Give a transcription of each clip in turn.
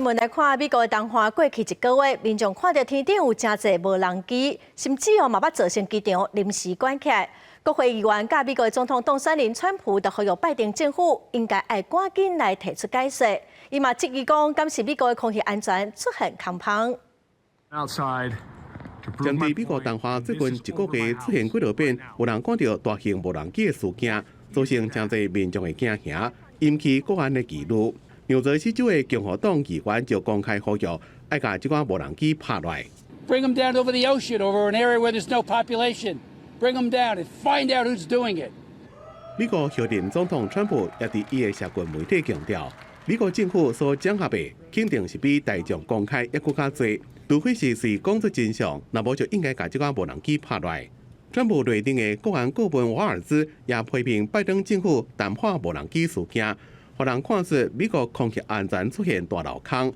們來看美國的東岸過去一個月，民眾看著天頂有誠濟無人機，甚至哦嘛捌造成機場臨時關起來。國會議員佮美國的總統當選人川普就呼籲拜登政府應該愛趕緊來提出解釋。伊嘛質疑講，敢是美國的空域安全出現空縫。針對美國東岸最近一個月出現幾落遍，有人看著大型無人機的事件，造成誠濟民眾的驚嚇，引起國安的疑慮。紐澤西州的共和黨議員就公開呼籲，愛共這款無人機拍落來。 Bring them down over the ocean, over an area where there's no population. Bring them down and find out who's doing it. 美國候任總統川普也佇伊的社群媒體強調，美國政府所掌握的肯定是比大眾公開猶閣較濟，除非是隨講出真相，若無就應該共這款無人機拍落來。川普內定的國安顧問瓦爾茲也批評拜登政府淡化無人機事件，予人看出美國空域安全出現大漏空。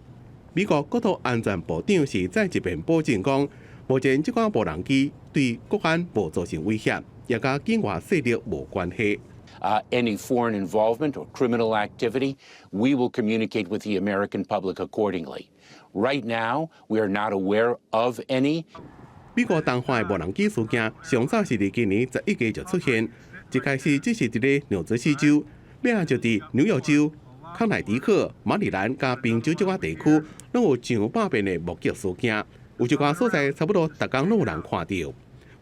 美國國土安全部長是再一遍保證講，目前這款無人機對國安無造成威脅，也佮境外勢力無關係。 Any foreign involvement or criminal activity, we will communicate with the American public accordingly. Right now, we are not aware of any. 美國東岸的無人機事件上早是佇今年11月就出現，一開始只是佇咧紐澤西州，尾仔就佇紐約州、康乃狄克、馬里蘭佮賓州這寡地區，攏有上百遍的目擊事件，有一寡所在差不多逐工攏有人看著，有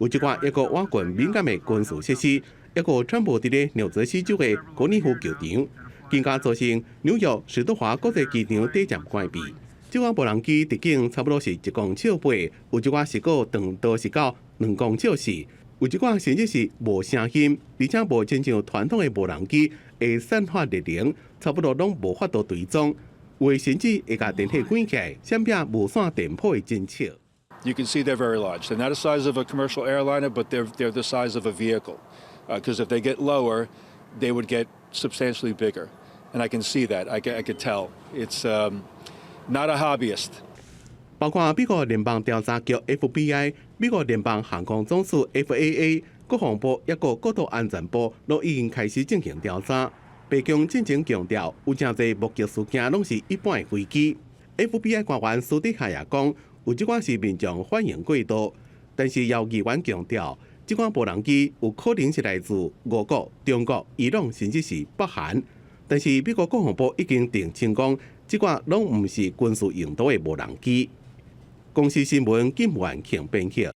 一寡猶閣倚近敏感的軍事設施，猶閣川普佇咧紐澤西州的高爾夫球場，更加造成紐約史都華國際機場短暫關閉。這款無人機直徑差不多是1公尺八，有一寡是閣長度是到2公尺四，有一寡甚至是無聲音，而且無親像傳統的無人機會散發熱能，差不多攏無法度追蹤。有的甚至會共電火關起來，閃避無線電波的偵測。 You can see they're very large. They're not the size of a commercial airliner, but they're the size of a vehicle. Because if they get lower, they would get substantially bigger. And I can see that. I could tell. It's not a hobbyist. 包括美國聯邦調查局 FBI、美國聯邦航空總署 FAA、國防部抑閣國土安全部，攏已經開始進行調查。白宮進前強調，有誠濟目擊事件攏是一般的飛機。FBI 官員私底下也講，有這款是民眾反應過度，但是有議員強調，這款無人機有可能是來自俄國、中國、伊朗，甚至是北韓。但是美國國防部已經澄清講，這款攏毋是軍事用途的無人機。公視新聞金元慶編輯。